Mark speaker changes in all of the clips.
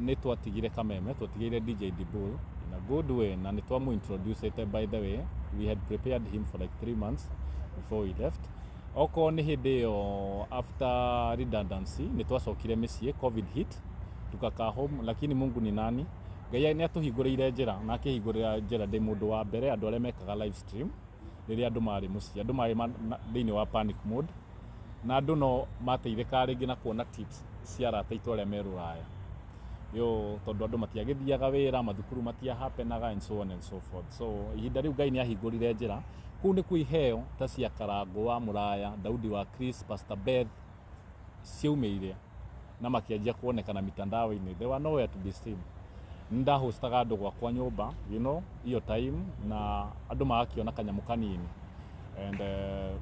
Speaker 1: Nĩ twatigire Kameme, twatigĩire DJ Dibul in a good way, na nĩ twamu introducete. By the way, we had prepared him for like 3 months before we left. Okorwo nĩ hĩndĩ ĩyo after redundancy, nĩ twacokire mĩciĩ. COVID hit, tukakaa home, lakini Mungu ni nani? Ngai nĩ atũhingũrĩire njĩra na akĩhingũrĩra njĩra. Ndĩ mũndũ wa mbere andũ arĩa mekaga live stream rĩrĩa andũ marĩ mũciĩ, andũ marĩ thĩinĩ wa panic mode, na andũ no mateithĩkaga rĩngĩ na kuona tips cia arata aitũ arĩa me rũraya yo, tondũ andũ matiagĩthiaga wĩra, mathukuru matiahapenaga and so on and so forth. So ihinda rĩu Ngai nĩ ahingũrire njĩra. Kũu nĩkuo iheo ta cia Karangũ wa Mũraya, Daudi wa Chris, Pastor Beth ciaumĩire na makĩanjia kuonekana mitandao-inĩ. They were nowhere to be seen. Nĩ ndahostaga andũ gwakwa nyũmba hiyo time, na andũ magakĩona kanyamũ kanini. And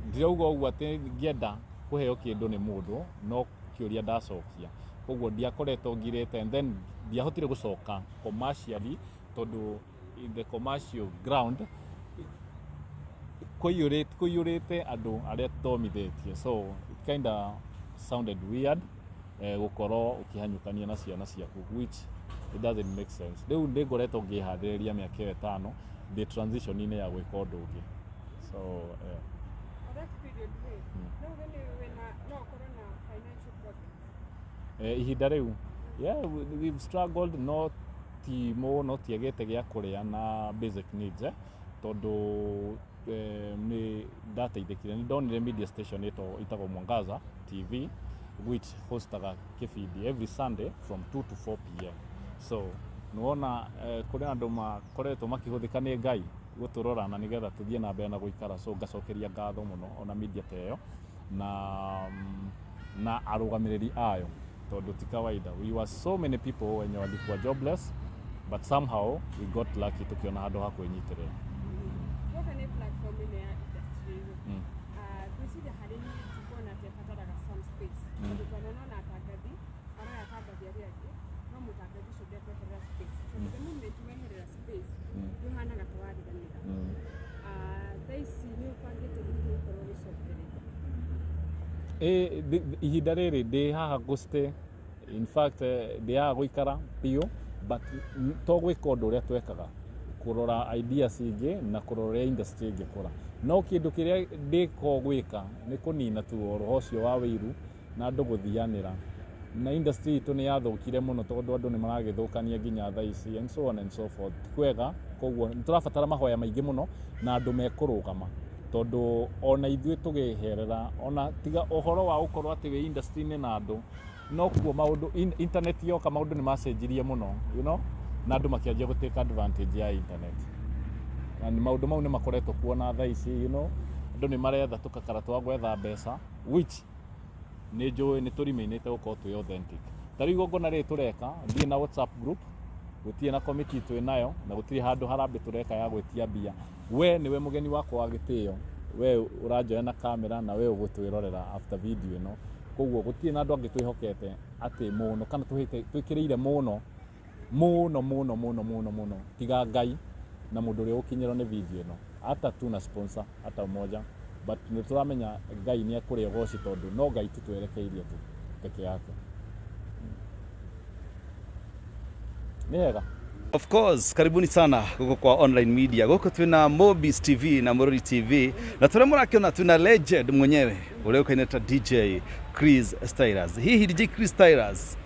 Speaker 1: ndirauga ũguo atĩ ngĩenda kũheo kĩndũ nĩ mũndũ, no kĩũria ndacokia. Koguo ndiakoretwo ngirĩte, and then ndiahotire gũcoka commercially, tondũ in the commercial ground kũiyũrĩte andũ arĩa tuthomithĩtie, so it kinda sounded weird gũkorwo ũkĩhanyũkania na ciana ciaku, which it doesn't make sense. Rĩu ndĩ ngoretwo ngĩharĩrĩria mĩaka ĩyo 5, ndĩ transition-inĩ ya gwĩka ũndũ ũngĩ, so yeah.
Speaker 2: O that period rĩ, no uge nĩ wĩna, no ũkorwo na financial problems?
Speaker 1: Ihinda rĩu, yeah, we've struggled, no ti mũno, tiagĩte gĩa kũrĩa na basic needs, tondũ nĩ ndateithĩkire, nĩ ndonire media station ĩtagwo Mwangaza TV, which hostaga kĩbindi every Sunday from 2 to 4 p.m. So nĩwona kũrĩ andũ makoretwo makĩhũthĩka nĩ Ngai gũtũrora na nĩgetha tũthiĩ na mbere na gũikara. So ngacokeria ngatho mũno ona media ta ĩyo na arũgamĩrĩri ayo, tondũ ti kawaida. We were so many people wenye walikuwa jobless, but somehow we got lucky, tukiona handũ ha kwĩnyitĩrĩra.
Speaker 2: Woka nĩ platform ĩno ya industry rĩ, ngwĩciria harĩ niĩ ndikuona atĩ ĩbataraga some space, tondũ twanona ona atangathi maraya atangathi arĩa angĩ, no mũtangathi ũcio ndekweherera space, tondũ the moment weherera space nĩũhanaga ta wariganĩra. Thaa ici nĩ ũbangĩte hihi gũkorwo ũgĩcokereria?
Speaker 1: Ihinda rĩrĩ ndĩ haha gũstay. In fact, ndĩ haha gũikara biũ, but to gwĩka ũndũ ũrĩa twekaga, kũrora ideas ingĩ na kũrora ũrĩa industry ĩngĩkũra. No kĩndũ kĩrĩa ndĩko gwĩka nĩ kũnina tu ũhoro ũcio wa wĩiru na andũ gũthianĩra, na industry itũ nĩ yathũkire mũno, tondũ andũ nĩ maragĩthũkania nginya thaa ici and so on and so forth. Ti kwega, koguo nĩ tũrabatara mahoya maingĩ mũno na andũ mekũrũgama, tondũ ona ithuĩ tũgĩherera, ona tiga ũhoro wa gũkorwo atĩ wĩ industry-inĩ na andũ, no kuo maũndũ internet yoka, maũndũ nĩ macenjirie mũno, na andũ makĩanjia gũ take advantage ya internet, na nĩ maũndũ mau nĩ makoretwo kuona thaa ici, andũ nĩ maretha tũkakara twa gwetha mbeca, which nĩ njũĩ nĩ tũrimainĩte gũkorwo twĩ authentic. Ta rĩu igongona rĩrĩ tũreka, ndirĩ na WhatsApp group, gũtirĩ na committee twĩ nayo, na gũtirĩ handũ harambĩ tũreka ya gwĩtia mbia. We nĩwe mũgeni wakwa wa gĩtĩo, we ũranjoya na kamera na we ũgũtwĩrorera after video ĩno. Koguo gũtirĩ na andũ angĩ twĩhokete atĩ mũno kana twĩkĩrĩire mũno mũno mũno mũno mũno mũno, tiga Ngai na mũndũ ũrĩa ũgũkinyĩrwo nĩ video ĩno. Hata tuna sponsor hata mmoja, but nĩ tũramenya Ngai nĩ ekũrĩa ũgoci, tondũ no Ngai tu twerekeirie tu peke yake. Nĩ hega.
Speaker 3: Of course, karibuni sana guku kwa online media. Guku twina Mobis TV na Mururi TV, na turia murakiona twina legend mwenyewe uria ukaine ta DJ Chris Stylus. Hihi DJ Chris Stylus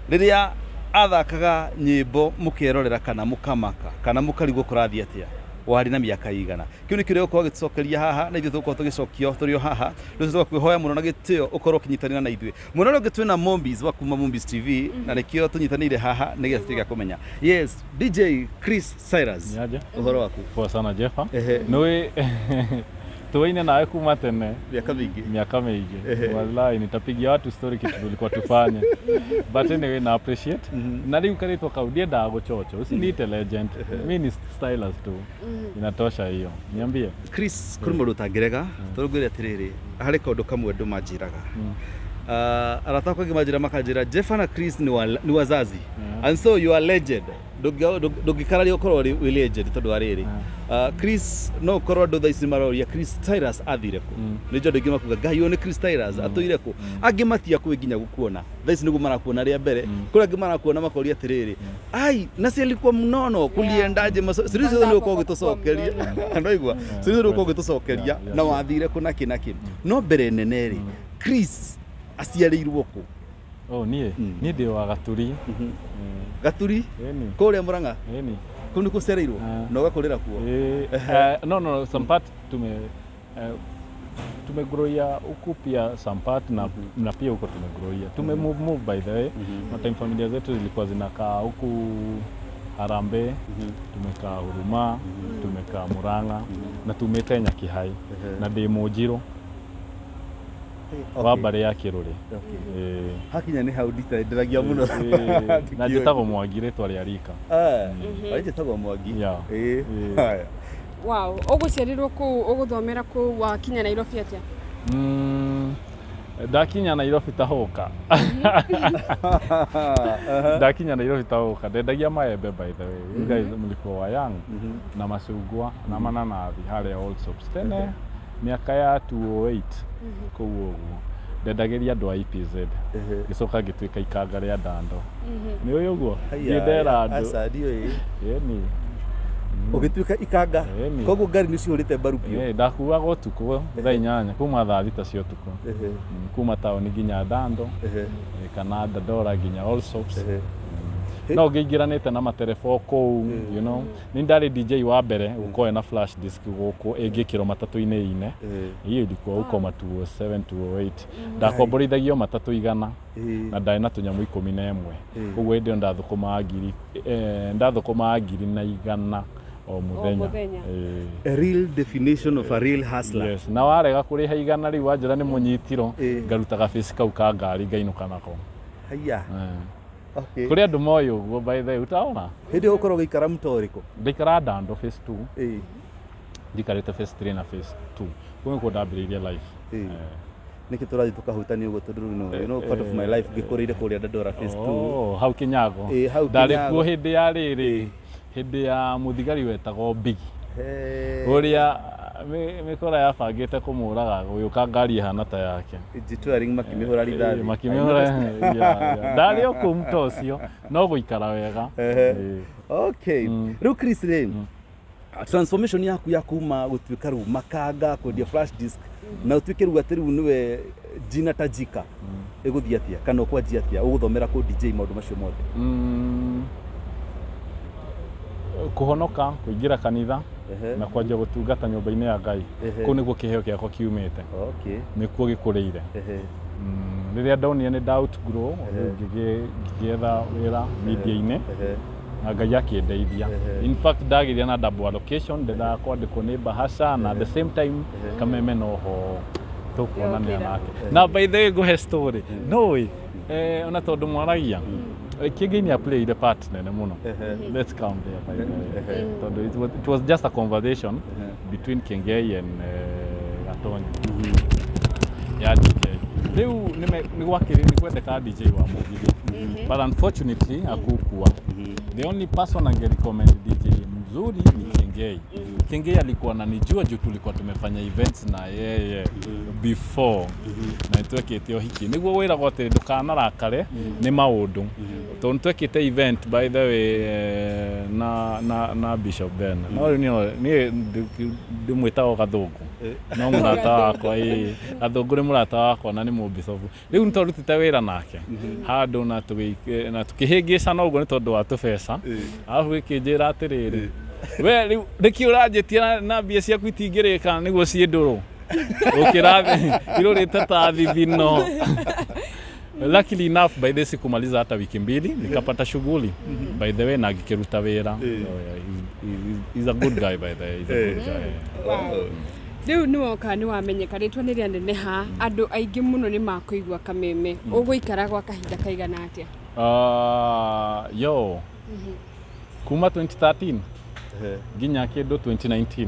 Speaker 3: riria athakaga nyimbo mukierorera kana mukamaka kana mukarigwo kurathie atia, warĩ na mĩaka igana? Kĩu nĩ kĩrĩa ũkorwo gĩtũcokeria haha, na ithuĩ tũgũkorwo tũgĩcokio tũrĩ o haha. Rĩu tũgakwĩhoya mũno na gĩtĩo ũkorwo ũkĩnyitanĩra na ithuĩ. Mwena ũrĩa ũngĩ twĩna Mombis wa kuma Mombis TV, na nĩkĩo tũnyitanĩire haha nĩgetha tũtige kũmenya. Yes, DJ Chris Cyrus.
Speaker 1: Niaje?
Speaker 3: Ũhoro waku?
Speaker 1: Poa sana, Jeffa.
Speaker 3: Ehe.
Speaker 1: Nĩ tuwaine nawe kuma tene.
Speaker 3: Mĩaka mĩingĩ.
Speaker 1: Miaka mĩingĩ. Wallahi nitapigia watu story kitu tulikuwa tufanye, but anyway, na appreciate. Na rĩu karĩtwa kau ndiendaga gũchocho, usiniite legend, mi ni Stylus tu, inatosha hiyo. Niambie.
Speaker 3: Chris, kũrĩ mũndũ ũtangĩrega, tondũ ngwĩre atĩrĩrĩ, harĩ kaũndũ kamwe andũ manjĩraga. Arata akwa angĩ manjĩra, makanjĩra Jeffa na Chris ni wazazi and so you are legend. Ndũngĩkararia ũkorwo wĩ legend, tondũ wa rĩrĩ Chris, no korwo andũ thaa ici maroria Chris Tyrus athire kũ. Nĩ njũ andũ aingĩ makuga Ngai, ũyũ nĩ Chris Tyrus, atũire kũ? Angĩ matia kwĩ nginya gũkuona thaa ici nĩguo marakuona rĩa mbere. Kũrĩ angĩ marakuona makoria atĩrĩrĩ, ai na si alikuwa mnono, kuliendaje? Siri ciothe nĩ ũkorwo ũgĩtũcokeria, no igua siri ciothe nĩ ũkorwo ũgĩtũcokeria. Na wathire kũ na kĩ na kĩ? No mbere nene rĩ, Chris aciarĩirwo kũ?
Speaker 1: Oh, niĩ niĩ ndĩ wa Gaturi.
Speaker 3: Gaturi?
Speaker 1: Ĩni.
Speaker 3: Kũrĩa Mũrang'a?
Speaker 1: Ĩni.
Speaker 3: Kũu nĩ kũciarĩirwo?
Speaker 1: Ah.
Speaker 3: Na ũgakũrĩra kuo?
Speaker 1: No, some part tumegroia huku pia some part na pia huko tumegroia, tume move move. By the way, mm time familia zetu zilikuwa zinakaa huku Harambee, tumekaa Huruma, tumekaa Murang'a na tumĩte Nyakihai na ndĩ Mũnjirũ wa mbarĩ ya Kĩrũrĩ.
Speaker 3: Hakinya nĩ hau nditenderagia mũno.
Speaker 1: Na njĩtagwo Mwangi rĩtwa rĩa rika.
Speaker 3: Njĩtagwo Mwangi.
Speaker 1: Yeah.
Speaker 3: Haya.
Speaker 2: Wow, ũgũciarirwo kũu, ũgũthomera kũu, wakinya Nairobi atĩa?
Speaker 1: Ndakinya Nairobi ta hũka, ndakinya Nairobi ta hũka ndendagia maembe. By the way, you guys mlikuwa wa young, na macungwa na mananathi harĩa Allsops tene mĩaka ya 208 kũu ũguo, ndendagĩria andũ a EPZ, ngĩcoka ngĩtuĩka ikanga rĩa ndando, nĩ ũyũ ũguo
Speaker 3: Haya,
Speaker 1: ngĩndera andũ.
Speaker 3: Aca, ndiũĩ.
Speaker 1: Ĩni.
Speaker 3: Ũgĩtuĩka ikanga?
Speaker 1: Ĩni.
Speaker 3: Koguo ngari nĩ ciũrĩte mbaru biũ?
Speaker 1: Ndakuaga ũtukũ thaa 8, kuma thaa 6 cia ũtukũ. Kuma taũni nginya Ndando, kana Dandora nginya Allsops. No ngĩingĩranĩte na matereba o kũu. Nĩ ndarĩ DJ wa mbere gũkorwo na flash disk gũkũ ĩngĩkĩrwo matatũ-inĩ ine. Hiyo ilikuwa huko ma 207, 208. Ndakomborithagio matatũ 100 na ndarĩ na tũnyamũ 11. Koguo hĩndĩ ĩyo ndathũkũmaga ngiri ndathũkũmaga 1,100 o mũthenya.
Speaker 2: Mũthenya.
Speaker 3: A real definition of a real hustler.
Speaker 1: Yes, na warega kũrĩha 100 rĩu wanjĩra nĩ mũnyitiro, ngaruta gabici kau ka ngari ngainũka nako.
Speaker 3: Haya. Okay.
Speaker 1: Kũrĩ andũ moĩ ũguo, by the way, utaona.
Speaker 3: Hĩndĩ ĩyo ũkorwo ũgĩikara mto ũrĩkũ?
Speaker 1: Ndaikara Ndando phase 2. Njikarĩte phase 3 na phase 2, kũu nĩkuo ndambĩrĩirie life.
Speaker 3: Nĩkĩ tũrathiĩ tũkahutania ũguo? Tondũ rĩu no you know part of my life ngĩkũrĩire kũrĩa Dandora phase 2.
Speaker 1: Oh, hau Kinyago.
Speaker 3: Hau
Speaker 1: Ndarĩ
Speaker 3: Kinyago.
Speaker 1: kuo hĩndĩ ya rĩrĩ, hĩndĩ ya mũthigari wetagwo Bigi,
Speaker 3: Hey.
Speaker 1: ũrĩa mĩkora yabangĩte kũmũraga gũgĩũka ngari ĩhana ta yake.
Speaker 3: Jitwaring makĩmĩhũra rithathi.
Speaker 1: Makĩmĩhũra. Yeah. Ndarĩ o kũu mũto ũcio no gũikara wega.
Speaker 3: Okay, rĩu Chris rĩ, transformation yaku ya kuma gũtuĩka rĩu makanga kwendia flash disk na ũtuĩke rĩu atĩ rĩu nĩwe jina tajika ĩgũthiĩ atĩa, kana ũkwanjia atĩa, ũgũthomera kũ DJ maũndũ macio mothe?
Speaker 1: Kũhonoka, kũingĩra kanitha na kwanjia gũtungata nyũmba-inĩ ya Ngai, kũu nĩkuo kĩheo gĩakwa kiumĩte, nĩkuo gĩkũrĩire. Rĩrĩa ndonire nĩ nda outgrow rĩu, ngĩgĩetha wĩra media-inĩ na Ngai akĩndeithia. In fact, ndagĩire na double allocation, ndendaga kwandĩkwo nĩ Bahasha na at the same time Kameme noho tũkuonania
Speaker 2: Yokĩra.
Speaker 1: nake. Na by the way, ngũhe story no ĩ ona tondũ mwaragia Kĩngĩ nĩ played a part nene mũno. Let's come there, by the way, tondũ it was just a conversation between Kengei and Gatonyo ya DJ. Rĩu nĩ gwendeka DJ wa mũgithi, but unfortunately akukua. The only person angerecommend DJ mzuri ni Kengei. Kengei alikuwa ananijua juu tulikuwa tumefanya events na yeye before na nĩtwekĩte ũhiki. Nĩguo wĩragwo atĩ ndũkanarakare nĩ maũndũ, tondũ nĩtwekĩte event, by the way, na Bishop Ben. No rĩu niĩ ndĩmwĩtaga Gathũngũ, no mũrata wakwa. Ĩĩ, Gathũngũ nĩ mũrata wakwa na nĩ mũmbicobu. Rĩu nĩ twarutĩte wĩra nake handũ na tũkĩhĩngĩcana ũguo nĩ tondũ wa tũbeca, arabu gĩkĩnjĩra atĩrĩrĩ, we rĩu nĩkĩ ũranjĩtia na mbia ciaku itingĩrĩka nĩguo ciĩ ndũrũ ũkĩra irũrĩte ta thithino. Luckily enough, by the sikumaliza hata wiki 2, nikapata shughuli, by the way, na ngĩkĩruta wĩra. So, yeah, he's a good guy, by the way, he's a good guy.
Speaker 2: Rĩu nĩ woka, nĩ wamenyeka, rĩtwa nĩ rĩaneneha, andũ aingĩ mũno nĩ makũigua Kameme. Ũgũikara gwa kahinda kaigana atĩa?
Speaker 1: Yo kuma 2013 nginya kĩndũ 2019.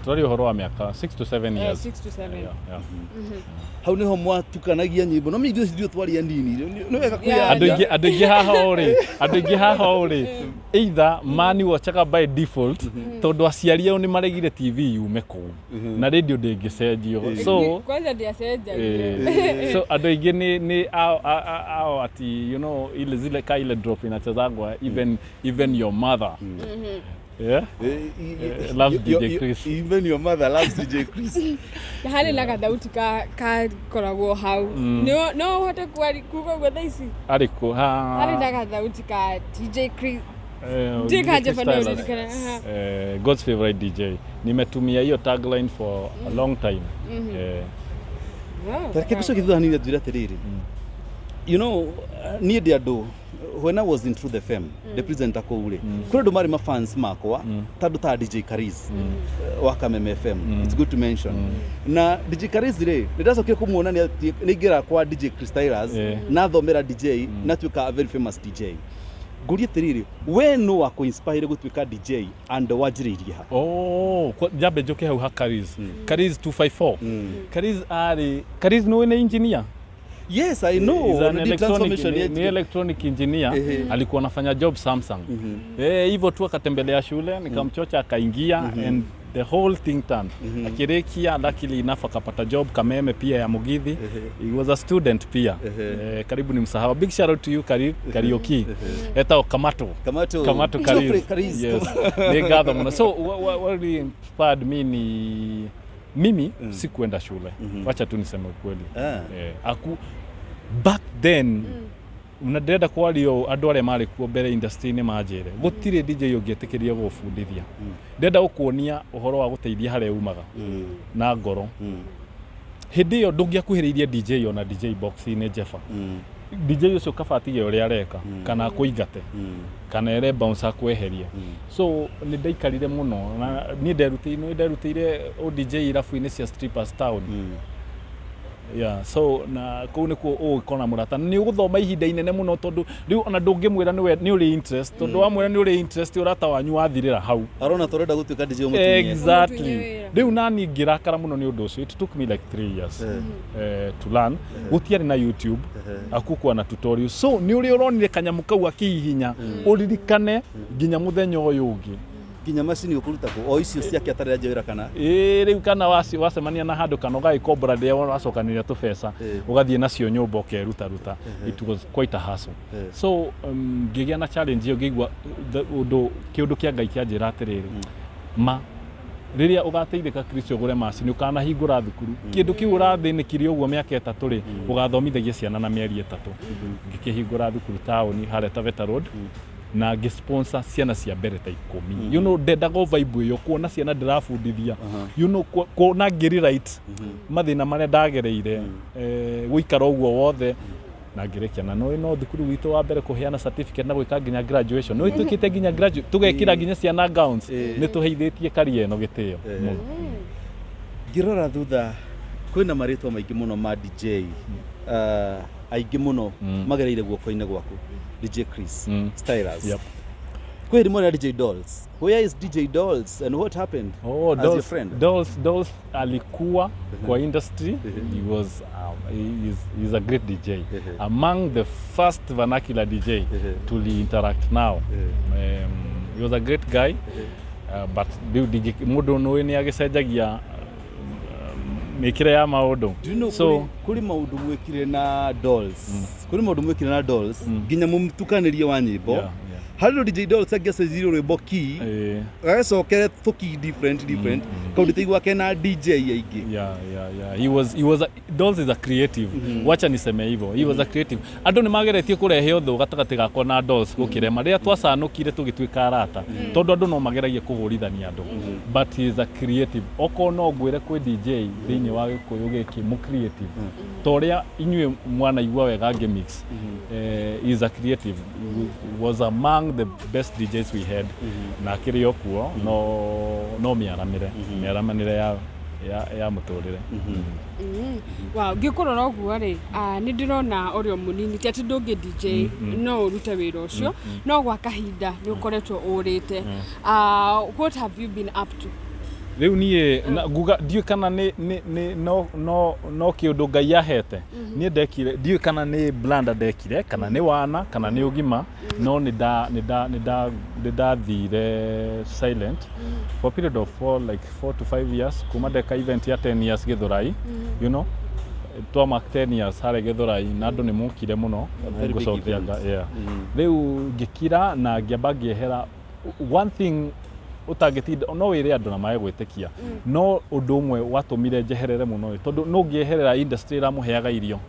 Speaker 1: Tũraria ũhoro wa mĩaka 6 to 7 years.
Speaker 2: 6 to 7.
Speaker 1: Yeah.
Speaker 3: Hau niho mwatukanagia nyĩmbo no ithuĩ ithuĩ twaria nini nĩ wega
Speaker 2: Yeah.
Speaker 1: Andũ aingĩ, andũ aingĩ haha ũrĩ, andũ aingĩ haha ũrĩ, either mani wachaga by default tondũ aciari ao nĩ maregire TV yume kũu na radio ndĩngĩcenjio, so
Speaker 2: Kwanza ndiacenjagia.
Speaker 1: So andũ aingĩ nĩ ao ati ile zile ka ile drop inachezagwa, even your mother, yeah. Loves DJ Chris.
Speaker 3: Even your mother loves DJ Chris.
Speaker 2: Na harĩ na gathauti kakoragwo hau. No ũhote kuga ũguo thaa ici?
Speaker 1: Arĩkũ?
Speaker 2: Harĩ na gathauti ka DJ Chris. Ndiĩ
Speaker 1: DJ
Speaker 2: kanjeba no
Speaker 1: Chris.
Speaker 2: ũririkane, aha.
Speaker 1: God's favorite DJ, nimetumia hiyo tagline for a long time.
Speaker 3: Tareke ngũcokie thutha hanini njũre atĩrĩrĩ, niĩ ndĩ andũ, when I was in Truth FM, the presenter kũu rĩ, kũrĩ andũ marĩ mafans makwa tandũ ta DJ Karis wa Kameme FM. It's good to mention. Na DJ Karis rĩ, nĩ ndacokire kũmuona nĩ aingĩra kwa DJ Chris Stylus na thomera DJ na tuĩka a very famous DJ. Ngũrie atĩrĩrĩ, we no wa kũ-inspire gũtuĩka DJ and wanjĩrĩirie ha?
Speaker 1: Oh, njambe njoke hau ha Karis. Karis 254. Karis arĩ, Karis nĩ nĩ engineer.
Speaker 3: Yes, I know.
Speaker 1: Is an
Speaker 3: Already
Speaker 1: electronic,
Speaker 3: transformation
Speaker 1: ni electronic engineer. Alikuwa anafanya job Samsung. Hivyo tu akatembelea shule, nikamchocha akaingia and the whole thing turned. Akirikia, luckily enough akapata job Kameme pia ya Mugithi. He was a student pia. Karibu ni msahau. Big shout out to you, Kariuki. Etagwo Kamato.
Speaker 3: Kamato.
Speaker 1: Kamato.
Speaker 3: Geoffrey
Speaker 1: Karis.
Speaker 3: Karis.
Speaker 1: Yes. Nĩ ngatho mũno. So what really inspired me ni mimi sikuenda shule. Wacha tu niseme ukweli. Aku back then na ndĩrenda kwario andũ arĩa marĩ kuo mbere industry-inĩ manjĩre gũtirĩ DJ ũngĩetĩkĩria gũbundithia. Ndĩrenda gũkuonia ũhoro wa gũteithia harĩa umaga na ngoro. Hĩndĩ ĩyo ndũngĩakuhĩrĩirie DJ ona DJ box-inĩ Jeffa. DJ ũcio kaba atige ũrĩa areka kana akũingate kana ere bouncer akweherie. So nĩ ndaikarire mũno na niĩ nderutĩire, nĩ nderutĩire o DJ irabu-inĩ cia strippers town. Yeah, so na kũu nĩkuo ũgũkora mũrata na nĩ ũgũthoma ihinda inene mũno tondũ rĩu ona ndũngĩmwĩra nĩ ũrĩ interest, tondũ wamwĩra nĩ ũrĩ interest, ũrata wanyu wathirĩra hau.
Speaker 3: Arona tũrenda gũtuĩka DJ mũtumia.
Speaker 1: Exactly.
Speaker 2: Ũmũtunye wĩra.
Speaker 1: Rĩu nani ngĩrakara mũno nĩ ũndũ ũcio. It took me like 3 years to learn. Gũtiarĩ na YouTube, akukuwa na tutorial, so nĩ ũrĩa ũronire kanyamũ kau akĩhihinya ũririkane nginya mũthenya ũyũ ũngĩ.
Speaker 3: Nginya macini ũkũruta kũ o icio ciake atarĩ anja wĩra kana?
Speaker 1: Ĩĩ, rĩu kana wacemania na handũ kana ũgagĩkombora rĩrĩa wacokanĩria tũbeca, ũgathiĩ nacio nyũmba ũkerutaruta. It was quite a hustle. So ngĩgĩa na challenge ĩyo, ngĩigua ũndũ kĩũndũ kĩa Ngai kĩanjĩra atĩrĩrĩ, ma rĩrĩa ũgateithĩka Kristo ũgũre macini ũkanahingũra thukuru, kĩndũ kĩu ũrathĩnĩkire ũguo mĩaka 3 rĩ, ũgathomithagia ciana na mĩeri 3. Ngĩkĩhingũra thukuru taũni harĩa Taveta Road na ngĩsponsor ciana cia mbere ta 10. Ndendaga o vibe ĩyo, kuona ciana ndĩrabundithia, kuona ngĩrewrite mathĩna marĩa ndagereire, gũikara ũguo wothe na ngĩrĩkia na no thukuru witũ wa mbere kũheana certificate na gwĩka nginya graduation. No ĩtuĩkĩte nginya graduate, tũgekĩra nginya ciana gowns. Nĩ tũheithĩtie career ĩno gĩtĩo mũno.
Speaker 3: Ngĩrora thutha kwĩna marĩtwa maingĩ mũno ma DJ, aingĩ mũno magereire guoko-inĩ gwaku, DJ Chris Stylus. Kwĩ rĩmwe na DJ Dolls. Where is DJ Dolls and what happened
Speaker 1: Oh,
Speaker 3: as your
Speaker 1: Dolls,
Speaker 3: friend?
Speaker 1: Dolls alikuwa kwa industry. He was he's a great DJ. Among the first vernacular DJ to interact now. He was a great guy. But rĩu ndingĩ mũndũ nũĩ nĩ agĩcenjagia mĩkĩre ya maũndũ.
Speaker 3: Do you know,
Speaker 1: so
Speaker 3: kũrĩ maũndũ mwĩkire na Dolls, kũrĩ maũndũ mwĩkire na Dolls nginya mũtukanĩrie wa nyĩmbo. Harĩ DJ Dolls angĩacenjirie rwĩmbo key agacokere tũki different different kaũndũ taigua kena DJ aingĩ.
Speaker 1: Yeah. He was a, Dolls is a creative. Wacha niseme hivyo. He was a creative. Andũ nĩ mageretie kũrehe ũthũ gatagatĩ gakwa na Dolls gũkĩrema rĩrĩa twacanũkire tũgĩtuĩka arata, tondũ andũ no mageragie kũhũrithania andũ, but he is a creative. Okorwo no ngwĩre kwĩ DJ thĩinĩ wa gĩkũyũ gĩkĩ mũ creative ta ũrĩa inyuĩ mwanaigua wega ngĩmix, he is a creative. He was among the best DJs we had na akĩrĩ o kuo no mĩaramanĩre ya mũtũrĩre.
Speaker 2: Wow, ngĩkũrora ũguo rĩ, nĩ ndĩrona ũrĩ o mũnini, ti atĩ ndũngĩ DJ, no ũrute wĩra ũcio, no gwa kahinda nĩ ũkoretwo ũrĩte. What have you been up to?
Speaker 1: Rĩu niĩ nguga ndiũĩ kana nĩ no kĩũndũ Ngai ahete niĩ ndekire, ndiũĩ kana nĩ blunder ndekire, kana nĩ wana, kana nĩ ũgima, no nĩ ndathire silent for a period of 4 to 5 years kuma ndeka event ya 10 years Gĩthũrai. Twamark 10 years harĩa Gĩthũrai na andũ nĩ mokire mũno.
Speaker 3: Very big
Speaker 1: Ngũcokia
Speaker 3: event.
Speaker 1: Yeah. Rĩu ngĩkira na ngĩamba ngĩehera. One thing ũtangĩtinda no wĩre andũ na mae gwĩtĩkia, no ũndũ ũmwe watũmire njeherere mũno ĩ, tondũ no ngĩeherera industry ĩramũheaga irio.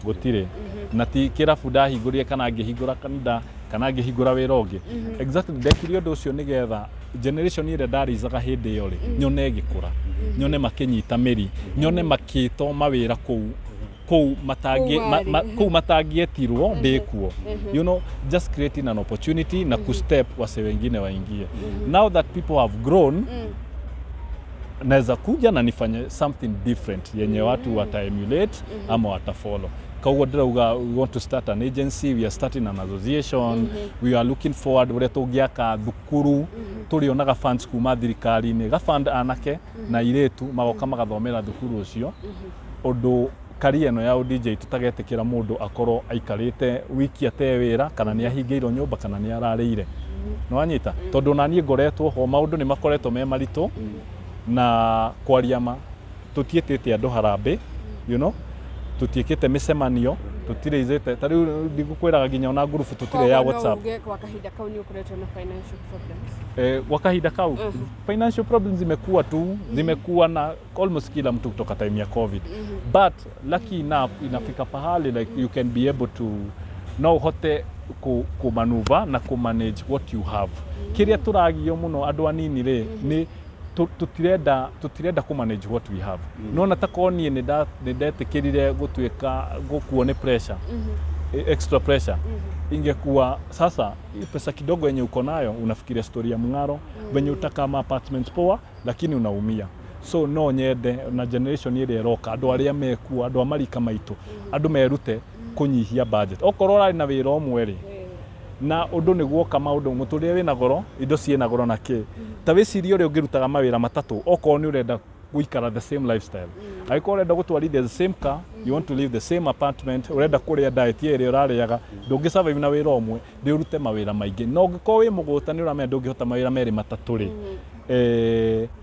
Speaker 2: Gũtirĩ.
Speaker 1: Gũtirĩ na ti kĩrabu ndahingũrire kana ngĩhingũra kanitha kana ngĩhingũra wĩra ũngĩ. Exactly, ndekire ũndũ ũcio nĩgetha generation ĩrĩa ndaricaga hĩndĩ ĩyo rĩ, nyone ĩgĩkũra, nyone makĩnyita mĩri, nyone makĩtwo mawĩra kũu matangĩ
Speaker 2: Kũu warĩ.
Speaker 1: Kũu matangĩetirwo ndĩkuo, just creating an opportunity na kustep wase wengine waingie. Now that people have grown, naweza kuja na nifanye something different yenye watu wata emulate ama watafollow. Koguo ndĩrauga we want to start an agency, we are starting an association, we are looking forward ũrĩa tũngĩaka thukuru tũrĩonaga funds kuma thirikari-inĩ, gafund anake na airĩtu magoka magathomera thukuru ũcio, ũndũ karia ĩno ya DJ tũtagetĩkĩra mũndũ akorwo aikarĩte wiki ate wĩra, kana nĩ ahingĩirwo nyũmba, kana nĩ ararĩire. Nĩ wanyita? Tondũ ona niĩ ngoretwo ho, maũndũ nĩ makoretwo me maritũ, na kwaria ma tũtiĩtĩte andũ harambĩ, tũtiĩkĩte mĩcemanio, tũtirĩizĩte. Ta rĩu ndigũkwĩraga nginya ona ngurubu tũtirĩ ya
Speaker 2: Koguo no
Speaker 1: WhatsApp.
Speaker 2: uge kwa kahinda kau nĩ ũkoretwo na financial problems?
Speaker 1: Kwa kahinda kau financial problems zimekuwa tu, zimekuwa na almost kila mtu kutoka time ya COVID, but lucky enough inafika pahali like you can be able to, no uhote ku maneuver na ku manage what you have. Kiria turagio muno andu anini ri ni tutirenda ku manage what we have. Nona ta korwo niĩ nĩ ndetĩkĩrire gũtuĩka gũkuo nĩ pressure, extra pressure, ingekuwa sasa hii pesa kidogo yenye uko nayo unafikiria story ya mng'aro, venye utakama apartment poa, lakini unaumia. So no nyende na generation ĩrĩa ĩroka, andũ arĩa mekuo, andũ a marika maitũ, andũ merute kũnyihia budget. Okorwo ũrarĩ na wĩra ũmwe rĩ, na ũndũ nĩ guoka maũndũ mũtũrĩre wĩna goro, indo ciĩna goro na kĩ, ta wĩcirie ũrĩa ũngĩrutaga mawĩra matatũ okorwo nĩ ũrenda gũikara the same lifestyle. Angĩkorwo ũrenda gũtwarithia the same car, you want to live the same apartment, ũrenda kũrĩa diet ĩrĩa ũrarĩaga, ndũngĩ survive na wĩra ũmwe, nĩ ũrute mawĩra maingĩ. Na ũngĩkorwo wĩ mũgũta nĩ ũramenya ndũngĩhota mawĩra merĩ matatũ rĩ,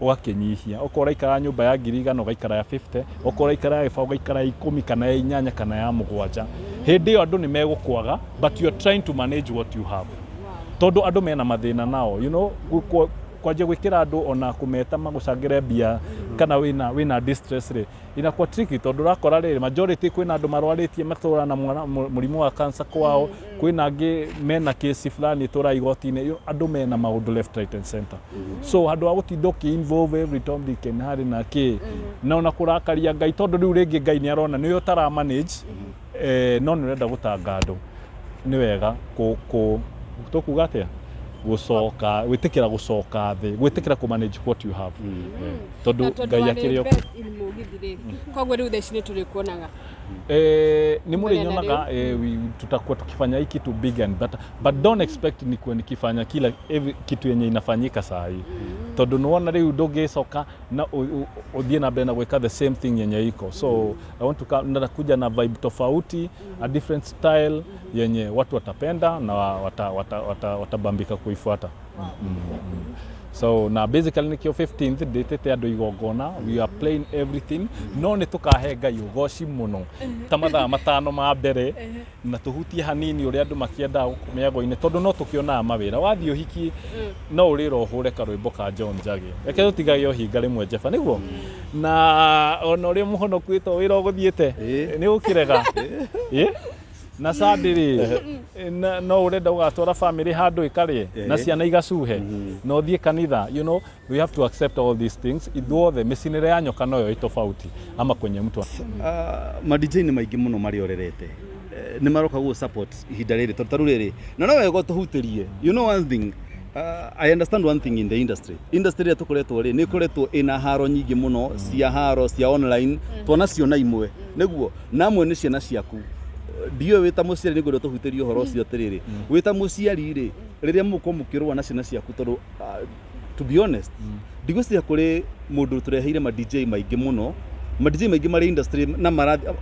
Speaker 1: ũgakĩnyihia. Okorwo ũraikara nyũmba ya 100,000, ũgaikara ya 50. Okorwo ũraikara ya 20, ũgaikara ya 10 kana ya 8 kana ya 7. Hĩndĩ ĩyo andũ nĩ megũkwaga, but you are trying to manage what you have, tondũ andũ mena mathĩna nao, kwanjia gwĩkĩra andũ ona kũmeta magũcangĩre mbia kana wĩna distress rĩ, inakuwa tricky, tondũ ũrakora rĩrĩ majority kwĩna andũ marwarĩtie matũra na mwana mũrimũ wa cancer kwao, kwĩna angĩ mena kesi fulani ĩtũra igoti-inĩ, andũ mena maũndũ left, right and center. So handũ ha gũtinda ũkĩ involve every Tom, Dick and Harry na kĩ na ona kũrakaria Ngai, tondũ rĩu rĩngĩ Ngai nĩ arona nĩwe ũtara manage, no nĩ ũrenda gũtanga andũ, nĩ wega kũ tũkuga atĩa, gũcoka gwĩtĩkĩra gũcoka thĩ, gwĩtĩkĩra kũ manage what you have. Tondũ Ngai akĩrĩ o
Speaker 2: invest in mũgithi rĩ, koguo rĩu thaa ici nĩ tũrĩkuonaga?
Speaker 1: Nĩ
Speaker 2: Mbere na
Speaker 1: mũrĩnyonaga. Tutakuwa tukifanya hii kitu big and better, but don't expect nikuwe nikifanya kila every kitu yenye inafanyika saa hii, tondũ nĩwona rĩu ndũngĩcoka na ũthiĩ na mbere na gwĩka the same thing yenye iko. So I want to come, nakuja na vibe tofauti, a different style yenye watu watapenda na watabambika kuifuata. So na basically nikio 15th ndĩtĩte andũ igongona. We are playing everything, no nĩ tũkahe Ngai ũgoci mũno ta mathaa 5 ma mbere na tũhutie hanini ũrĩa andũ makĩendaga gũkũ mĩago-inĩ, tondũ no tũkĩonaga mawĩra wathiĩ ũhiki no ũrĩra ũhũre karwĩmbo ka John Njagi, reke tũtigage ũhinga rĩmwe njeba nĩguo na ona ũrĩa mũhonoku wĩtwo wĩra ũgũthiĩte nĩ ũkĩrega. Ĩ? Na Sunday rĩ, no ũrenda ũgatwara family handũ ĩkarĩe na ciana igacuhe na ũthiĩ kanitha. We have to accept all these things ithuothe. Mĩcinĩre ya nyoka noyo ĩ tofauti ama kwenye mtu.
Speaker 3: Ma DJ nĩ maingĩ mũno marĩa ũrerete. Nĩ maroka gũ support ihinda rĩrĩ, tondũ ta rĩu rĩrĩ na no wega tũhutĩrie. You know one thing, I understand one thing in the industry ĩrĩa tũkoretwo rĩ, nĩ ĩkoretwo ĩna haro nyingĩ mũno cia haro cia online, twanaciona imwe nĩguo na amwe nĩ ciana ciaku. Ndiũĩ wĩ ta mũciari, nĩ ngwenda tũhutĩrie ũhoro ũcio atĩrĩrĩ, wĩ ta mũciari rĩ, rĩrĩa mũgũkorwo mũkĩrũa na ciana ciaku, tondũ To be honest, ndigwĩciria kũrĩ mũndũ tũreheire ma DJ maingĩ mũno, ma DJ maingĩ marĩ industry na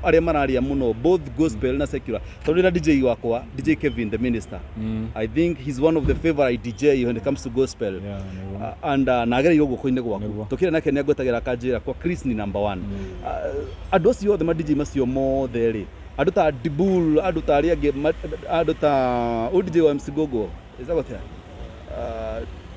Speaker 3: arĩa mararia mũno, both gospel na secular, tondũ ndĩna DJ wakwa, DJ Kevin the Minister. I think he's one of the favorite DJ when it comes to gospel.
Speaker 1: Yeah, nĩguo.
Speaker 3: And na agereirwo guoko-inĩ gwaku.
Speaker 1: Nĩguo.
Speaker 3: Tũkĩra nake nĩ angwetagĩra akanjĩra kwa Chris ni number one. Andũ acio othe, ma DJ macio mothe rĩ, andũ ta Dibul, andũ ta arĩa angĩ, andũ ta ũyũ DJ wa MC Gogo, ĩtagwo atĩa?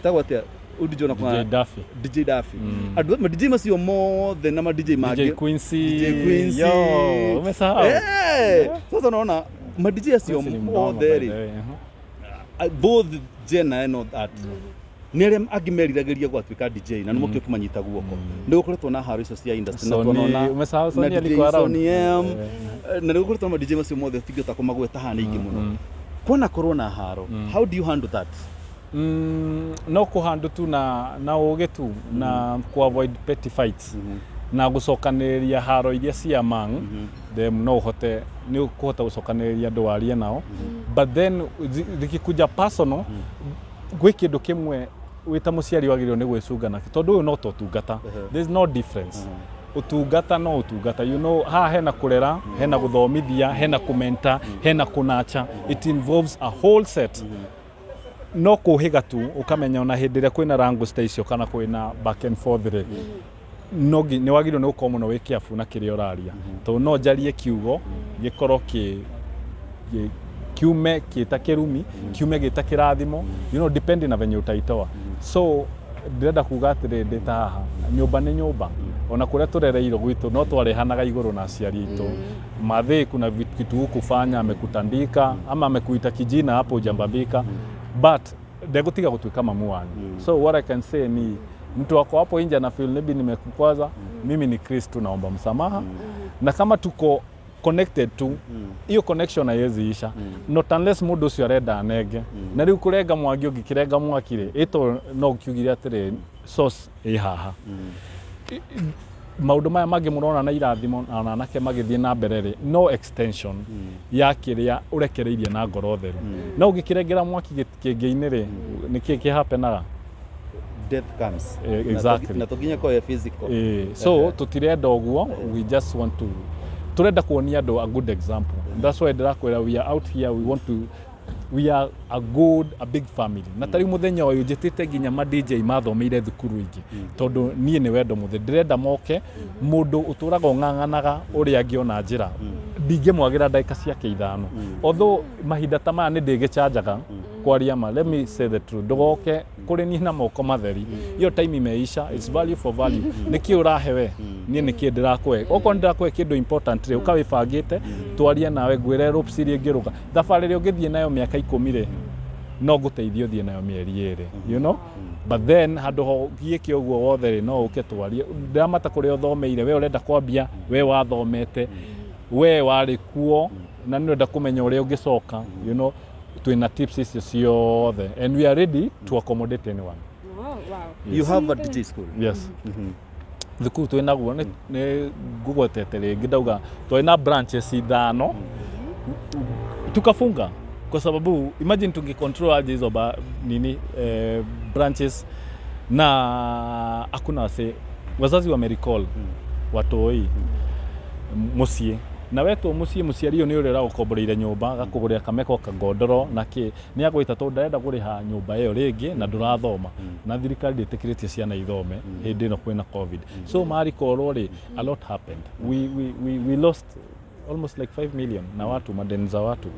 Speaker 3: Ĩtagwo atĩa ũyũ DJ ona
Speaker 1: DJ Duffy.
Speaker 3: DJ Duffy, andũ ma DJ macio mothe na ma DJ
Speaker 1: DJ
Speaker 3: mangĩ.
Speaker 1: Quincy.
Speaker 3: DJ Quincy.
Speaker 1: Yo, umesahau.
Speaker 3: Eh, sasa unaona ma DJ acio
Speaker 1: Quincy ni mnoma,
Speaker 3: mothe
Speaker 1: by the
Speaker 3: rĩ,
Speaker 1: way.
Speaker 3: Both Jenna and all that, nĩ arĩa angĩ meriragĩria gwatuĩka DJ na nĩ mokio kũmanyita guoko. Nĩ gũkoretwo na haro icio cia industry na
Speaker 1: Sony-
Speaker 3: tuonona
Speaker 1: umesahau
Speaker 3: na
Speaker 1: Sony
Speaker 3: DJ
Speaker 1: alikuwa around.
Speaker 3: Sony M.
Speaker 1: Eh.
Speaker 3: Na nĩ gũkoretwo na ma DJ macio mothe, tingĩhota kũmagweta haha nĩ aingĩ mũno. Kwana korwo na haro, how do you handle that?
Speaker 1: No kũhandũ tu na ũgĩ tu na ku avoid petty fights na gũcokanĩrĩria haro iria cia among them. No ũhote nĩ ũkũhota gũcokanĩrĩria andũ warie nao, but then zikikuja personal, gwĩ kĩndũ kĩmwe wĩ ta mũciari wagĩrĩirwo nĩ gwĩcunga nakĩo, tondũ ũyũ no ta ũtungata. There's no difference, ũtungata no ũtungata. Haha hena kũrera, hena gũthomithia, hena kũmenta, hena kũnacha. It involves a whole set. No kũhĩga tu ũkamenya ona hĩndĩ ĩrĩa kwĩna rango ta icio kana kwĩna back and forth rĩ, no nĩ wagĩrĩirwo nĩ gũkorwo mũno wĩ kĩabu na kĩrĩa ũraria, tondũ no njarie kiugo gĩkorwo kĩ kiume kĩta kĩrumi, kiume gĩta kĩrathimo, depending na venye utaitoa. So ndĩrenda kuga atĩrĩ, ndĩ ta haha, nyũmba nĩ nyũmba. Ona kũrĩa tũrereirwo gwitũ no twarehanaga igũrũ na aciari aitũ mathĩ, kuna kitu hukufanya, amekutandika ama amekuita kijina hapo hujambambika, but ndegũtiga gũtuĩka mamu wanyu. So what I can say ni mtu wako hapo nje ana feel maybe nimekukwaza, mimi ni Chris tu, naomba msamaha. Na kama tuko connected tu, hiyo connection haiwezi isha, not unless mũndũ ũcio arenda anenge. Na rĩu kũrenga mwaki, ũngĩkĩrenga mwaki rĩ, ĩto no kiugire atĩrĩ, source ĩ haha. Maũndũ maya mangĩ mũrona na irathimo na anake magĩthiĩ na mbere rĩ, no extension ya kĩrĩa ũrekereirie na ngoro theru. No ũngĩkĩrengera mwaki kĩngĩ-inĩ rĩ, nĩkĩ kĩhapenaga?
Speaker 3: Death comes.
Speaker 1: Exactly.
Speaker 3: Na to nginya korwo physical.
Speaker 1: So tutirenda ũguo. We just want to, turenda kuonia andũ a good example. That's why ndĩrakwĩra we are out here, we want to, we are a good, a big family. Na tarĩu mũthenya ũyũ njĩtĩte nginya ma DJ mathomeire thukuru ingĩ, tondũ niĩ nĩ wendo mũthĩ ndĩrenda moke. Mũndũ ũtũraga ũng'ang'anaga ũrĩa angĩona njĩra, ndingĩmwagĩra ndagĩka ciake 5, although mahinda ta maya nĩ ndĩgĩcanjaga kwaria ma. Let me say the truth, ndũgoke kũrĩ niĩ na moko matheri, hiyo time imeisha. It's value for value. Nĩkĩ ũrahe we, niĩ nĩkĩ ndĩrakũhe? Okorwo nĩ ndĩrakũhe kĩndũ important rĩ, ũka wĩbangĩte, twarie nawe, ngwĩre ropes iria ingĩrũga thabarĩ ĩrĩa ũngĩthiĩ nayo mĩaka 10 rĩ, no ngũteithie ũthiĩ nayo mĩeri 2. But then handũ ho giĩke ũguo wothe rĩ, no ũke twarie. Ndĩramata kũrĩa ũthomeire, we ũrenda kwambia, we wathomete, we warĩ kuo na nĩ ũrenda kũmenya ũrĩa ũngĩcoka, twĩna tips icio ciothe and we are ready to accommodate anyone.
Speaker 2: Oh, wow.
Speaker 3: You have a DJ school?
Speaker 1: Yes, thukuru twĩ naguo nĩ ngũgwetete rĩngĩ, ndauga twarĩ na branches ithano, tukafunga kwa sababu imagine tungecontrol aje hizo nini branches na hakuna wase, wazazi wamerecall watoi muciĩ na wetwo muciĩ, mũciari ũyũ nĩ ũrĩa ũragũkomboreire nyũmba, agakũgũrĩra kameko kangondoro na kĩ, nĩ agwĩta tondũ ndarenda kũrĩha nyũmba ĩyo rĩngĩ na ndũrathoma, na thirikari ndĩtĩkĩrĩtie ciana ithome hĩndĩ ĩno kwĩna COVID. So marikorwo rĩ, a lot happened. We lost almost like 5 million na watu madeni za watu,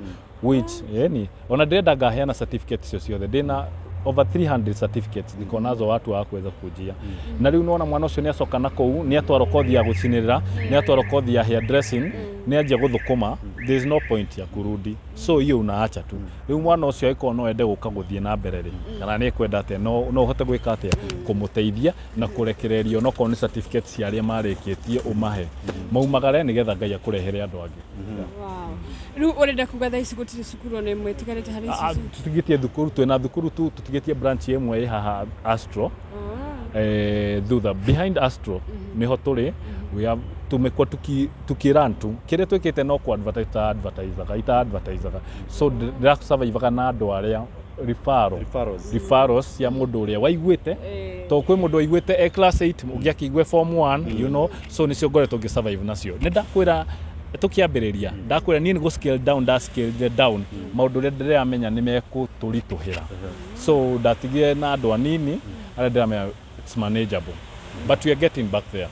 Speaker 1: which yani ona ndĩrenda ngaheana certificate icio ciothe. Ndĩna over 300 certificates niko nazo, watu hawakuweza kujia. Na rĩu nĩwona mwana ũcio nĩ acoka na kũu, nĩ atwarwo kothi ya gũcinĩrĩra, nĩ atwarwo kothi ya hair dressing, nĩ anjia gũthũkũma. There is no point ya kurudi, so hiyo unaacha tu. Rĩu mwana ũcio angĩkorwo no ende gũka gũthiĩ na mbere rĩ, kana nĩ ekwenda atĩa, no ũhote gwĩka atĩa kũmũteithia na kũrekererio, no korwo nĩ certificate cia arĩa marĩkĩtie, ũmahe maumagare nĩgetha Ngai akũrehere andũ angĩ.
Speaker 2: Wow. Rĩu ũrenda kuga thaa ici gũtirĩ cukuru ona ĩmwe ĩtigarĩte harĩ ici?
Speaker 1: Tũtigĩtie thukuru, twĩna thukuru tu, tũtigĩtie branch ĩmwe ĩ haha Astro, thutha behind Astro niho tũrĩ. We have, tumekuwa tukirun tu kĩrĩa twĩkĩte no ku advertise, ta advertisaga ita advertisaga, so ndĩrasurvivaga na andũ arĩa referral.
Speaker 3: Referrals.
Speaker 1: Referrals cia mũndũ ũrĩa waiguĩte, to kwĩ mũndũ waiguĩte e class 8, ũngĩ akĩigue form 1, so nĩcio ngoretwo ngĩ survive nacio. Nĩ ndakwĩra tũkĩambĩrĩria, ndakwĩra niĩ nĩ gũ scale down, nda scale down maũndũ ũrĩa ndĩramenya nĩ mekũtũritũhĩra, so ndatigire na andũ anini arĩa ndĩramenya it's manageable, but we are getting back there.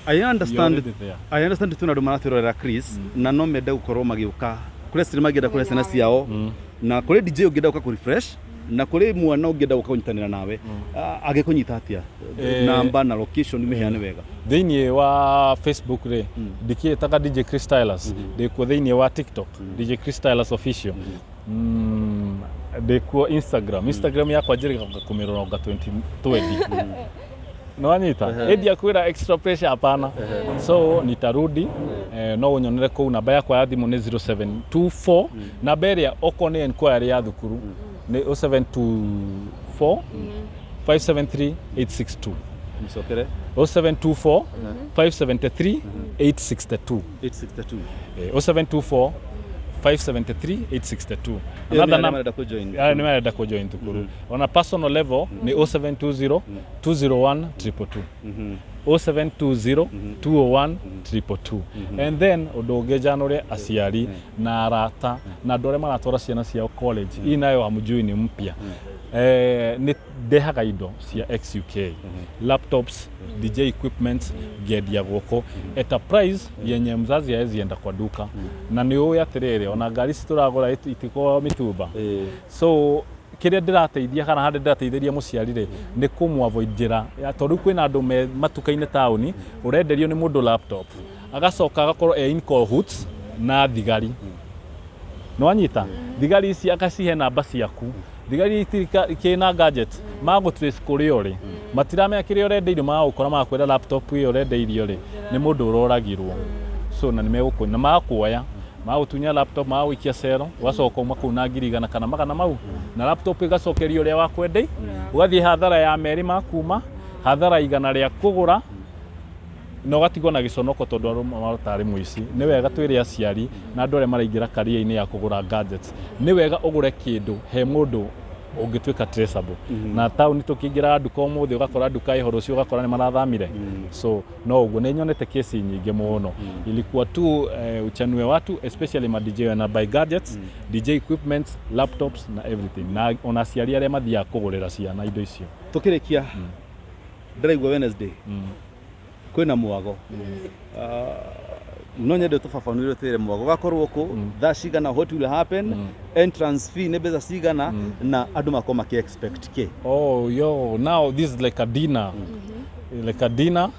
Speaker 3: I
Speaker 1: We are
Speaker 3: understand.
Speaker 1: already there.
Speaker 3: I understand twina andũ maratwĩrorera, Chris, na no mende gũkorwo magĩũka kũrĩa ciana mangĩenda kũrĩa ciana ciao, na kũrĩ DJ ũngĩenda gũka kũ refresh, na kũrĩ mwana ũngĩenda gũka kũnyitanĩra nawe. Ah, angĩkũnyita atĩa? Namba na location mĩheane wega.
Speaker 1: Thĩinĩ wa Facebook rĩ, ndikĩĩtaga DJ Chris Stylus. Ndĩkuo thĩinĩ wa TikTok, DJ Chris Stylus Official. Ndĩkuo Instagram. Instagram yakwa njĩrĩgaga kũmĩrora 2020 nĩwanyita ĩndi akwĩra extra pressure hapana, so nitarudi. No ũnyonere kũu. Namba yakwa ya thimũ nĩ 0724, namba ĩrĩa okorwo nĩ enquiry ya thukuru nĩ 0724 573 862.
Speaker 3: Mcokere.
Speaker 1: 0724 573 862.
Speaker 3: 862.
Speaker 1: 0724 573 862.
Speaker 3: Ĩyo nĩ
Speaker 1: Another
Speaker 3: arĩa marenda kũjoin.
Speaker 1: Aya nĩ marenda kũjoin thukuru. On a personal level nĩ 0720 201 222, 0720 201 222. And then ũndũ ũngĩ njanũre aciari na arata na andũ arĩa maratwara ciana ciao college, hii nayo hamjui ni mpya, nĩ ndehaga indo cia XUK, laptops, DJ equipment, ngendia guoko at a price yenye mzazi haezi enda kwa duka. Na nĩ ũĩ atĩrĩrĩ, ona ngari ici tũragũra itikoragwo mĩtumba, so kĩrĩa ndĩrateithia kana harĩa ndĩrateithĩria mũciari rĩ, nĩ kũmũ avoid njĩra ya tondũ rĩu kwĩna andũ me matuka-inĩ taũni, ũrenderio nĩ mũndũ laptop, agacoka agakorwo e in cahoots na thigari. Nĩwanyita thigari ici akacihe namba ciaku. Thigari itirĩ gadget magũ trace kũrĩa ũrĩ, matiramenya kĩrĩa ũrendeirio, magũkora magakwĩra laptop ĩyo ũrendeirio rĩ, nĩ mũndũ ũroragirwo, so na nĩmegũkũ na magakuoya, magũtunya laptop, magagũikia cero, ũgacoka uma kũu na 100,000 kana magana mau, na laptop ĩgacokerio ũrĩa wakwendei, ũgathiĩ hathara ya merĩ makuma hathara 100 rĩa kũgũra, na ũgatigwo na gĩconoko tondũ andũ marotarĩ mũici. Nĩ wega twĩre aciari na andũ arĩa maraingĩra career-inĩ ya kũgũra gadgets, nĩ wega ũgũre kĩndũ he mũndũ ũngĩtuĩka traceable. Na taũni tũkĩingĩra nduka ũmũthĩ, ũgakora nduka ĩho, rũciũ ũgakora nĩ marathamire. So no ũguo nĩ nyonete kesi nyingĩ mũno. Ilikuwa tu uchanue watu, especially ma DJ na buy gadgets, DJ equipments, laptops na everything, na ona aciari arĩa mathiaga kũgũrĩra ciana indo icio.
Speaker 3: Tukirikia, ndĩraigua Wednesday kwĩna mwago. No nyende tũbabanũire, twĩre mwago gakorwo kũ, thaa cigana, what will happen, entrance fee nĩ mbeca cigana, na andũ makorwo makĩ expect kĩ.
Speaker 1: Oh, yo, now this is like a dinner. Like a dinner.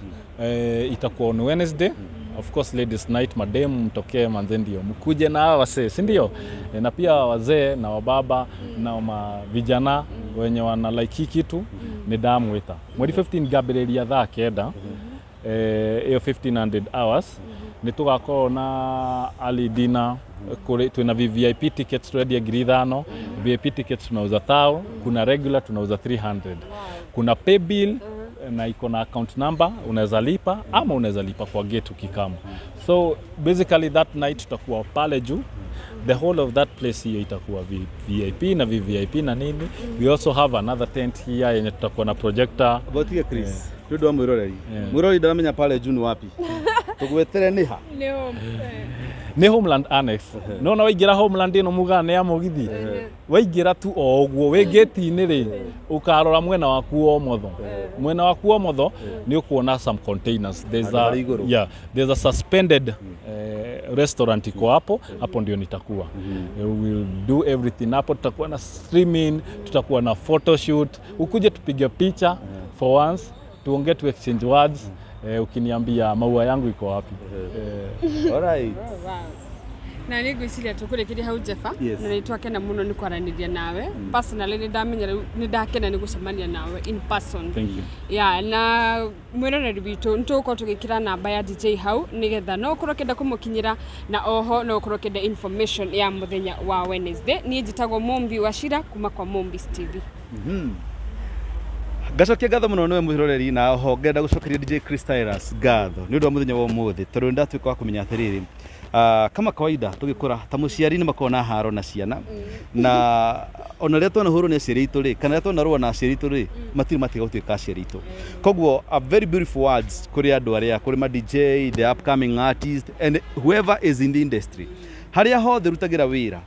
Speaker 1: Itakuwa on Wednesday. Of course ladies night, madem mtokee manze, ndio mkuje na hawa wasee, si ndio? Na pia wazee na wababa na ma vijana wenye wana like hii kitu nĩ ndamwĩta mweri 15 ngambĩrĩria thaa 9, ĩyo 1500 hours nĩ tũgakorwo na early dinner. Kũrĩ twĩna VVIP tickets twendia 5,000, VIP tickets tunauza thao, kuna regular tunauza 300, kuna pay bill na iko na account number unaweza lipa ama unaweza lipa kwa gate ukikama. So basically that night tutakuwa pale juu, the whole of that place hiyo itakuwa VIP na VVIP na nini. We also have another tent here yenye tutakuwa na projector.
Speaker 3: Abotige Chris, nĩ ũndũ wa mwĩroreri. Mwĩroreri ndaramenya pale juu nĩ wapi, tũgwetere nĩ ha?
Speaker 2: Nĩ
Speaker 1: Nĩ Homeland Annex. Nona waingĩra Homeland ĩno mugaga nĩ ya mũgithi, waingĩra tu o ũguo wĩ gate-inĩ rĩ, ũkarora mwena waku wa ũmotho, mwena waku wa ũmotho nĩ ũkuona some containers. There's
Speaker 3: Handũ
Speaker 1: a,
Speaker 3: harĩ igũrũ.
Speaker 1: Yeah, there's a suspended restaurant iko hapo. Hapo ndio nitakuwa. We will do everything hapo. Tutakuwa na streaming, tutakuwa na photoshoot, ukuje tupige picha for once, tuongee, tu exchange words, ukiniambia maua yangu iko wapi.
Speaker 3: Alright.
Speaker 2: Na nä ngwĩciria tũkũrĩkĩria hau, Jefa.
Speaker 3: Yes.
Speaker 2: Na nĩ twakena mũno nĩ kwaranĩria nawe personally. Nĩ ndamenya rĩu nĩ ndakena nĩ gũcemania nawe in person.
Speaker 1: Thank you.
Speaker 2: Ya na mwĩroreri witũ, nĩ tũgũkorwo tũgĩkĩra namba ya DJ hau nĩgetha no ũkorwo ũkĩenda kũmũkinyĩra, na oho no ũkorwo ũkĩenda information ya mũthenya wa Wednesday. Niĩ njĩtagwo Mombi wa Cira kuma kwa Mombis TV.
Speaker 3: Ngacokia ngatho mũno nĩwe mwĩroreri, na oho ngenda gũcokeria DJ Chris Tyrus ngatho nĩ ũndũ wa mũthenya wa ũmũthĩ, tondũ nĩndatuĩka wa kũmenya atĩrĩrĩ, kama kawaida tũgĩkũra ta mũciari nĩ makoragwo na haro na ciana, na ona rĩrĩa twanahũrwo nĩ aciari aitũ rĩ, kana rĩrĩa twanarũa na aciari aitũ rĩ, matirĩ matiga gũtuĩka aciari aitũ. Koguo a very beautiful words kũrĩ andũ arĩa, kũrĩ ma DJ, the upcoming artist and whoever is in the industry, harĩa hothe rutagĩra wĩra,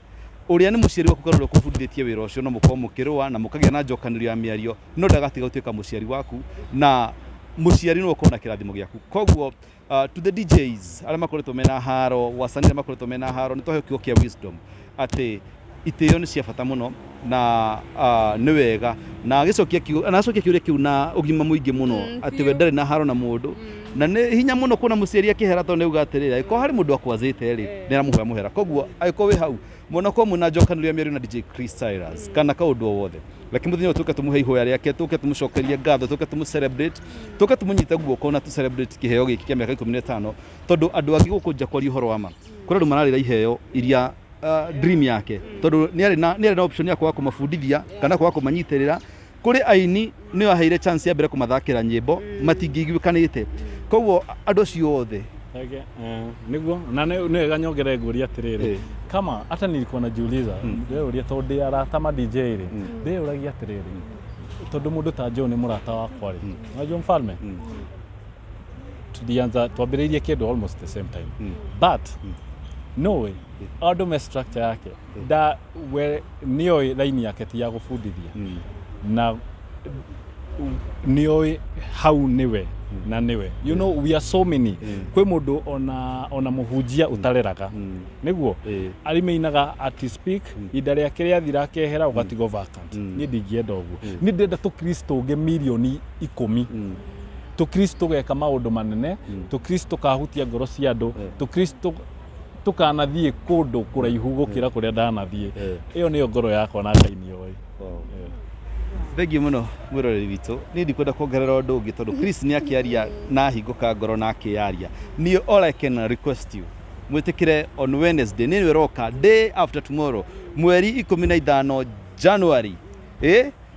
Speaker 3: ũrĩa nĩ mũciari waku kana ũrĩa ũkũbundithĩtie wĩra ũcio, no mũkorwo mũkĩrũa na mũkagĩa na njokanĩrio ya mĩario, no ndagatiga gũtuĩka mũciari waku, na mũciari no ũkorwo na kĩrathimo gĩaku. Koguo to the DJs arĩa makoretwo mena haro, wasanii arĩa makoretwo mena haro, nĩ twaheo kiugo kĩa wisdom atĩ itĩo nĩ cia bata mũno na nĩ wega, na agĩcokia kiugo na acokia kĩũria kĩu na ũgima mũingĩ mũno atĩ we
Speaker 2: biũ.
Speaker 3: Ndarĩ na haro na mũndũ, na nĩ hinya mũno kuona mũciari akĩhera, tondũ nĩ auga atĩrĩrĩ, angĩkorwo harĩ mũndũ akwazĩte rĩ, nĩ aramũhoya mũhera. Koguo angĩkorwo wĩ hau mwona korwo mwĩna njokanĩrio ya mĩario na DJ Chris Cyrus kana kaũndũ o wothe, lakini mũthenya ũyũ tũke tũmũhe ihoya rĩake, tũke tũmũcokerie ngatho, tũke tũmũ celebrate, tũke tũmũnyite guoko na tũ celebrate kĩheo gĩkĩ kĩa mĩaka 15, tondũ andũ angĩ gũkũ nja, kwaria ũhoro wa ma, kũrĩ andũ mararĩra iheo iria dream yake, tondũ nĩ arĩ na option ya kwaga kũmabundithia kana kwaga kũmanyitĩrĩra. Kũrĩ aini nĩo aheire chance ya mbere kũmathakĩra nyĩmbo matingĩiguĩkanĩte. Koguo andũ acio othe.
Speaker 1: Okay, niguo na nĩ wega nyongere ngũria atĩrĩrĩ, kama hata nilikuwa najiuliza, ndĩrũria tondũ ndĩ arata ma DJ rĩ, ndĩyũragia atĩrĩrĩ, tondũ mũndũ ta Joe nĩ mũrata wakwa rĩ, unajua mfalme, tulianza, twambĩrĩirie kĩndũ almost the same time, but no way andũ me structure yake da we nĩoĩ raini yake ti ya gũbundithia, na nĩoĩ hau nĩwe na nĩwe, you know, we are so many. Kwĩ mũndũ ona mũhunjia ũtareraga nĩguo arĩ meinaga at speak ihinda rĩake rĩathira akehera, ũgatigwo vacant. Niĩ ndingĩenda ũguo. Niĩ ndĩrenda tũkristo ũngĩ 10,000,000, tũkristo geka maũndũ manene, tũkristo kahutia ngoro cia andũ, tũkristo tũkanathiĩ kũndũ kũraihu gũkĩra kũrĩa ndanathiĩ. Ĩyo nĩyo ngoro yakwa na Ngai nĩoĩ.
Speaker 3: Thengiũ mũno mwĩroreri witũ. Niĩ ndikwenda kuongerera ũndũ ũngĩ, tondũ Chris nĩ akĩaria na hingũka ngoro na akĩyaria. Niĩ all I can request you, mwĩtĩkĩre on Wednesday nĩ ĩroka, day after tomorrow, mweri 15 January,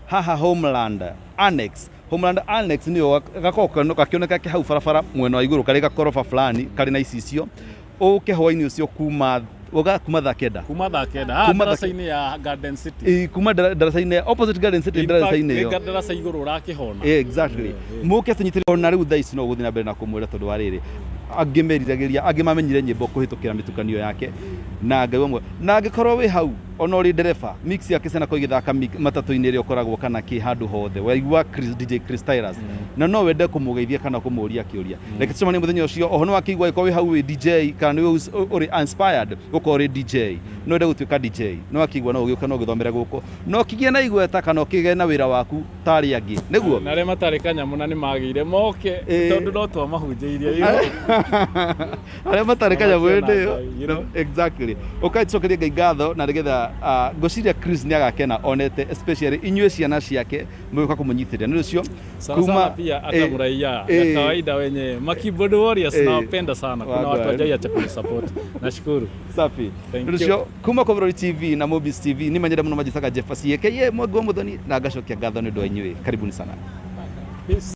Speaker 3: haha Homeland Annex. Homeland Annex nĩyo gakoragwo gakĩoneka ke hau barabara mwena wa igũrũ, karĩ gakoroba fulani karĩ na icicio. Ũke hwainĩ ũcio kuma thaa 9.
Speaker 1: Kuma thaa 9 haha
Speaker 3: Kuma thaa
Speaker 1: ndaraca-inĩ ya Garden City.
Speaker 3: Kuma ndaraca-inĩ opposite Garden City.
Speaker 1: In fact,
Speaker 3: ndaraca-inĩ ĩyo
Speaker 1: nĩ ndaraca igũrũ ũrakĩhona.
Speaker 3: Exactly. Mũke tũnyitĩrĩre. Ona rĩu thaa ici no ũgũthiĩ na mbere na kũmwĩra, tondũ wa rĩrĩ, angĩ meriragĩria, angĩ mamenyire nyĩmbo kũhĩtũkĩra mĩtukanio yake, na Ngai wamwe. Na angĩkorwo wĩ hau ona ũrĩ ndereba, mix yake ciana korwo igĩthaka matatũ-inĩ ĩrĩa ũkoragwo kana kĩ handũ hothe waigua Chris, DJ Chris Tyrus, na no wende kũmũgeithia kana kũmũria kĩũria, reke tũcemanie mũthenya ũcio. Oho nĩ wakĩigua, angĩkorwo wĩ hau wĩ DJ kana nĩ ũrĩ inspired gũkorwo ũrĩ DJ, no wende gũtuĩka DJ, no wakĩigua no ũgĩũke no ũgĩthomere gũkũ, no ũkĩgĩe na igweta kana ũkĩgĩe na wĩra waku ta arĩa angĩ nĩguo.
Speaker 1: Na arĩa matarĩ kanyamũ na nĩ magĩire moke, tondũ no twamahunjĩirie.
Speaker 3: Arĩa matarĩ kanyamũ
Speaker 1: Makĩona
Speaker 3: hĩndĩ ĩyo.
Speaker 1: Ngai, you know?
Speaker 3: Exactly. Ũkaicokeria Ngai ngatho, na nĩgetha ngwĩciria Chris nĩ agakena onete especially inyuĩ ciana ciake mũgĩũka kũmũnyitĩrĩra. Nĩ ũcio
Speaker 1: Sana sana pia hata mraia ya kawaida wenye ma keyboard warriors, nawapenda sana. Kuna watu
Speaker 3: Wagwan.
Speaker 1: wajaiacha kunisupport, nashukuru.
Speaker 3: Safi.
Speaker 1: Thank
Speaker 3: Nĩ ũcio kuma kwa Bũrũri TV na Mobis TV, nĩ menyere mũno, manjĩtaga Jeff aka Mwangi wa Mũthoni, na ngacokia ngatho nĩ ũndũ wa inyuĩ. Karibuni sana.
Speaker 1: Peace.